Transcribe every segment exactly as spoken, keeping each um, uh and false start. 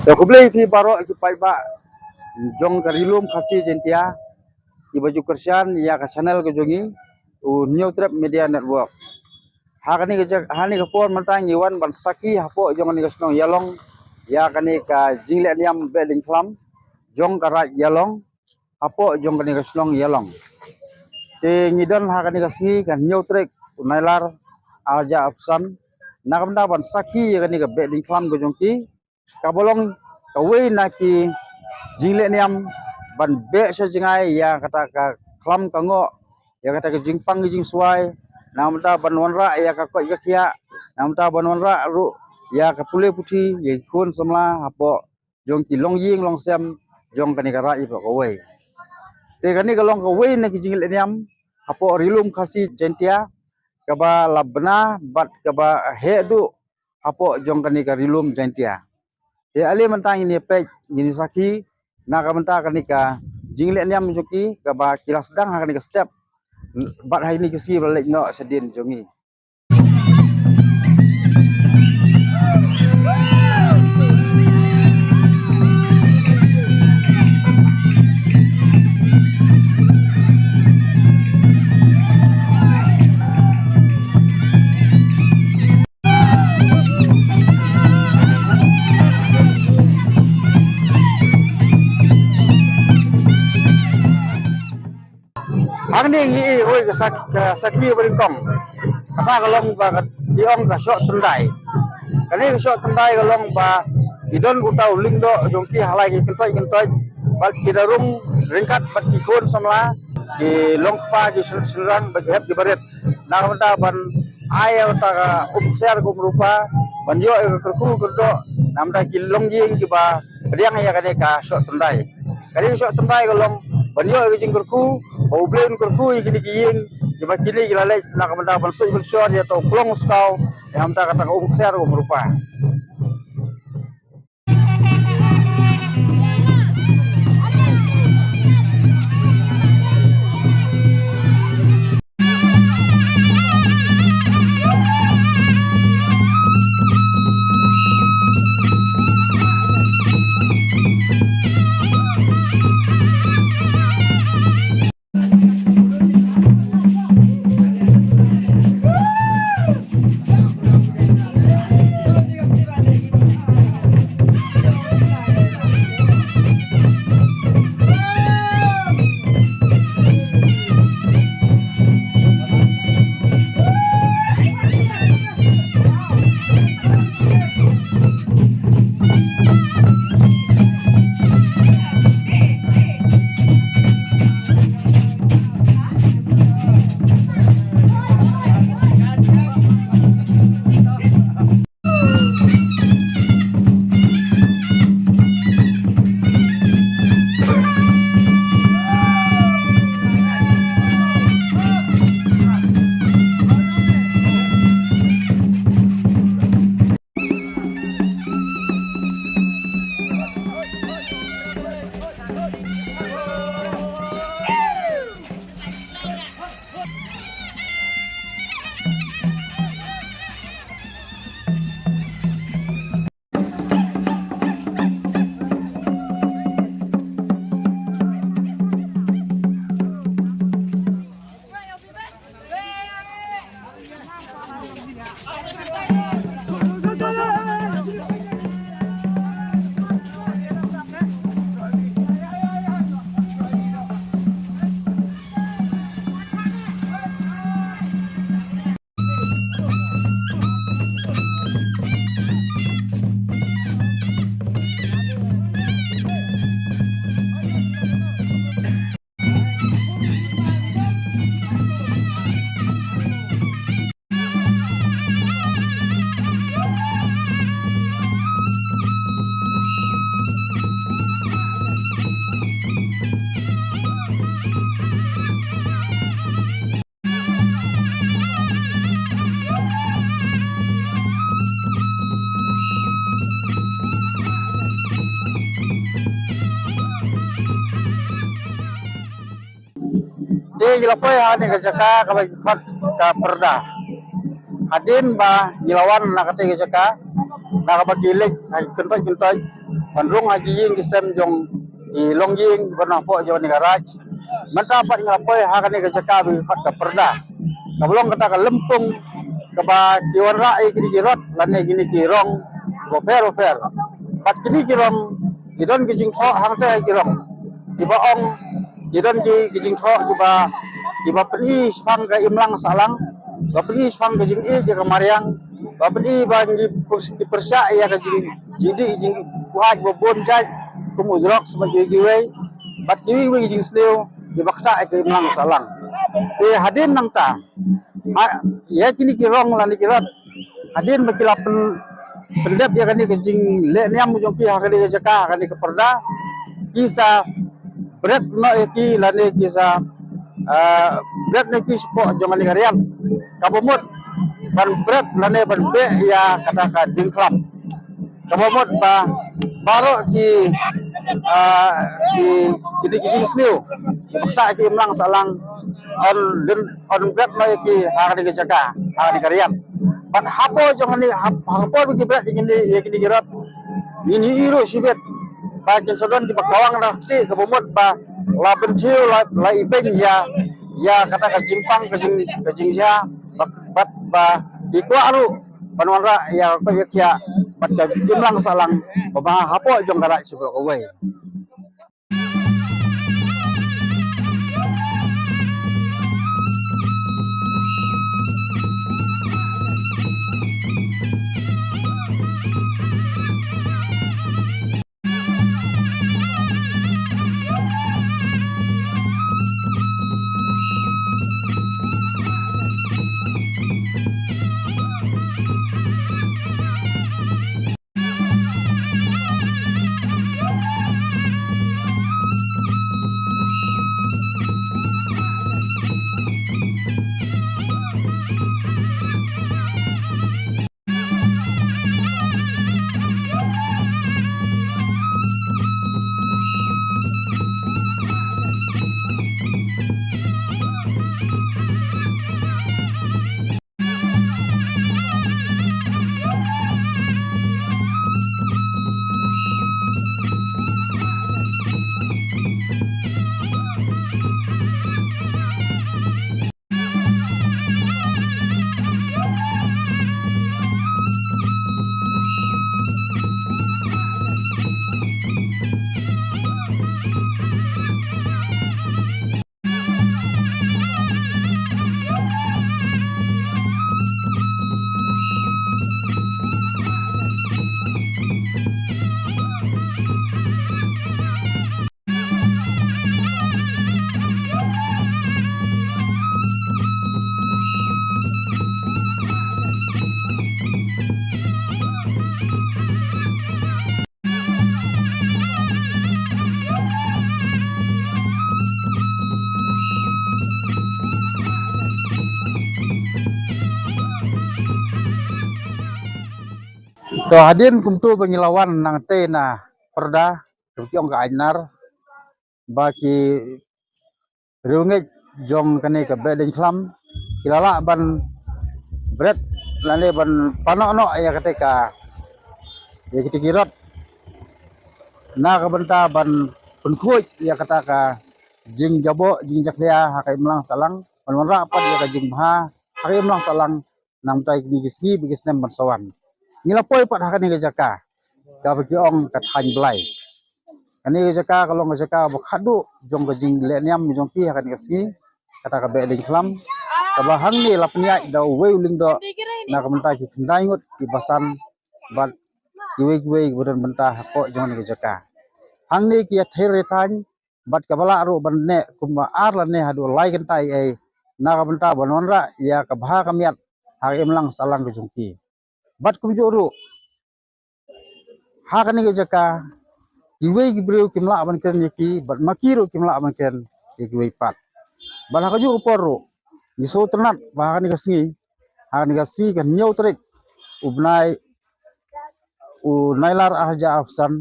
Ïa khublei phi baroh ki paidbah jong ka Rilum Khasi Jaintia, kiba ju kyrshan ïa ka channel ka jong ngi, u Hynñiewtrep Media Network. Ha kane ka jaka, ha kane ka por mynta ngi wan ban sakhi hapoh jong kane ka shnong Ïalong ïa kane ka jingleh niam beh diengphlam jong ka Raid Ïalong hapoh jong kane ka shnong Ïalong. Te ngi don ha kane ka sngi, ka hynñiew tarik u Nailar, ar hajar arphew san, na ka bynta ban sakhi ïa kane ka beh diengphlam ka jong ki, kaba long kawei na ki jingleh niam ban beh sha jngai ïa kata ka khlam ka ngoh, ïa kata ka jingpang ka jingswai, na ka bynta ban wanrah ïa ka koit ka khiah, na ka bynta ban wanrah ruh ïa ka pule puthi ïa ki khun samla hapoh jong ki longïing longsem jong kane ka raid baroh kawei. Te kane ka long kawei na ki jingleh niam hapoh Rilum Khasi Jaintia, kaba la bna bad kaba heh duh hapoh jong kane ka Rilum Jaintia. Te ale mynta ngin ïa peit, ngin ïa sakhi na ka bynta kane ka jingleh niam jong ki, kaba ki la sdang ha kane ka step, bad ha kine ki sngi ba la leit noh shadien jong ngi. Hangne ngi ïohi ka sak-, ka sakhi ba nyngkong. Kata ka long ba ka, ki ong ka shoh tyndai. Kane ka shoh tyndai ka long ba ki don uta u lyngdoh jong ki ha la ki kyntoit kyntoit, bad ki da rung ryngkat bad ki khun samla, ki longkpa, ki shyn-, shynrang bad ki hep ki barit. Na ka bynta ban ai ïa uta ka um ksiar ka um rupa, ban ïoh ïa ka kyrkhu kyrdoh na ka bynta ki longïing kiba pdiang ïa kane ka shoh tyndai. Kane ka shoh tyndai ka long ban ïoh ïa ka jingkyrkhu, ba U Blei un kyrkhu ïa kine ki ïing kiba kine ki la leit, na ka bynta ban suid ban shor ïa uta u klong u skaw, na ka bynta kata ka um ksiar ka um rupa. Te ngi la poi ha kane ka jaka kaba ki khot ka Pyrda. Hadien ba ngi la wan na kata ka jaka, na kaba ki leit ha ki kyntoit kyntoit, ban rung ha ki ïing ki sem jong ki longïing, ban hapoh jong kane ka Raid. Mynta pat nga la poi ha kane ka jaka ba ki khot ka Pyrda, kaba long kata ka lympung kaba ki wanrah ïa kine ki rot lane kine ki rong bapher bapher. Bad kine ki rong ki don ki jingthoh hangta ha ki rong, kiba ong, ki don ki, ki jingthoh kiba, kiba pyni shaphang ka imlang sahlang, ba pyni shaphang ka jingïeit ïa ka mariang, ba pyni ba ngi pys-, ki pyrshah ïa ka jing, jingdih jingbuaid ba bun jait, kum u drugs bad kiwei kiwei, bad kiwei kiwei ki jingsniew kiba ktah ïa ka imlang sahlang. Te hadien nangta, ha, ïa kine ki rong lane ki rot, hadien ba ki la pyn, pyndep ïa kane ka jingleh niam jong ki ha kane ka jaka, ha kane ka Pyrda, ki sa bret noh ïa ki lane ki sa, ah, bret noh ïa ki shapoh jong kane ka riat, kaba mut ban bret lane ban beh ïa kata ka diengkhlam, kaba mut ba baroh ki, ah, ki, ki, ki jingsniew kiba ktah ïa ka imlang sahlang yn, yn bret noh ïa ki ha kane ka jaka, ha kane ka riat. Bad hapoh jong kane, hap-, hapoh ba ki bret ïa kine, ïa kine ki rot, ngin ïohi ruh shibit ba kin sa don kiba kawang da ka kti, kaba mut ba la pynthiew, la, la ibeiñ ïa, ïa kata ka jingpang, ka jing, ka jingjia, bad, bad ba ki kwah ruh ban wanrah ïa ka koit ka khiah bad ka imlang sahlang ba bha hapoh jong ka Raid shi baroh kawei. To hadien kumto ba ngi la wan nangtei na Pyrda, to ki ong ka Ainar, ba ki riewngeit jong kane ka Behdeiñkhlam ki la lah ban bret lane ban pynnoh noh ïa kata ka, ïa kita ki rot na ka bynta ban pynkhuid ïa kata ka jingjaboh jingjakhlia ha ka imlang sahlang, ban wanrah pat ïa ka jingbha ha ka imlang sahlang, namar kine ki sngi bad ki snem ban sa wan. Ngi la poi pat ha kane ka jaka kaba ki ong ka Thaiñ Blai. Kane ka jaka ka long ka jaka ba khadduh jong ka jingleh niam jong ki ha kane ka sngi, kata ka Behdeiñkhlam, kaba hangne la pynïaid da uwei u lyngdoh na ka bynta ki khyndai ngut ki basan bad kiwei kiwei kiba don bynta hapoh jong kane ka jaka. Hangne ki ïathir ïathaiñ bad kaba lah ruh ban neh kumba ar lane haduh lai kynta ei ei, na ka bynta ban wanrah ïa ka bha ka miat ha ka imlang sahlang ka jong ki. Bad kumjuh ruh ha kane ka jaka kiwei ki briew kim lah ban kren ïa ki, bad ma ki ruh kim lah ban kren ïa kiwei pat. Bad ha kajuh ka por ruh ngi sngewtynnat ba ha kane ka sngi, ha kane ka sngi ka hynñiew tarik u bnai, u Nailar ar hajar arphew san,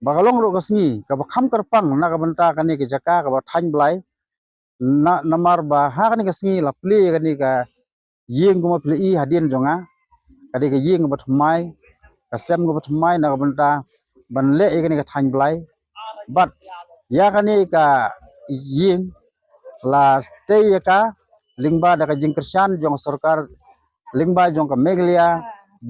ba ka long ruh ka sngi kaba kham kyrpang na ka bynta kane ka jaka kaba Thaiñ Blai, na, namar ba ha kane ka sngi la plie kane ka ïing kumba phi la i hadien jong nga, ka dei ka ïing kaba thymmai, ka sem kaba thymmai na ka bynta ban leh ïa kane ka thaiñ blai. Bad ïa kane ka ïing la tei ïa ka lyngba da ka jingkyrshan jong sorkar, lyngba jong ka Meghalaya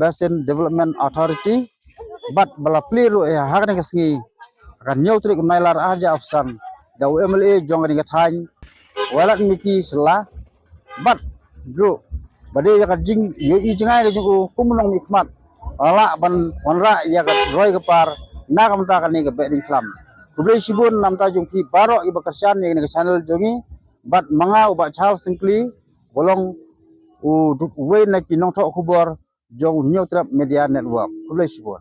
Basin Development Authority. Bad ba la plie ruh ïa ha kane ka sngi, ka hynñiew tarik u Nailar ar hajar arphew san, da u M L A jong kane ka thaiñ, Wailadmiki Shylla. Bad ruh ba dei ïa ka jingïohi jngai ka jong u kum u nongmihkhmat, la lah ban wanrah ïa ka roi ka par na ka bynta kane ka Behdeiñkhlam. Khublei shibun na ka bynta jong phi baroh kiba kyrshan ïa kane ka channel jong ngi. Bad ma nga u Bah Charles Syngkli, ba long u uwei na ki nongthoh khubor jong u Hynñiewtrep Media Network. Khublei shibun.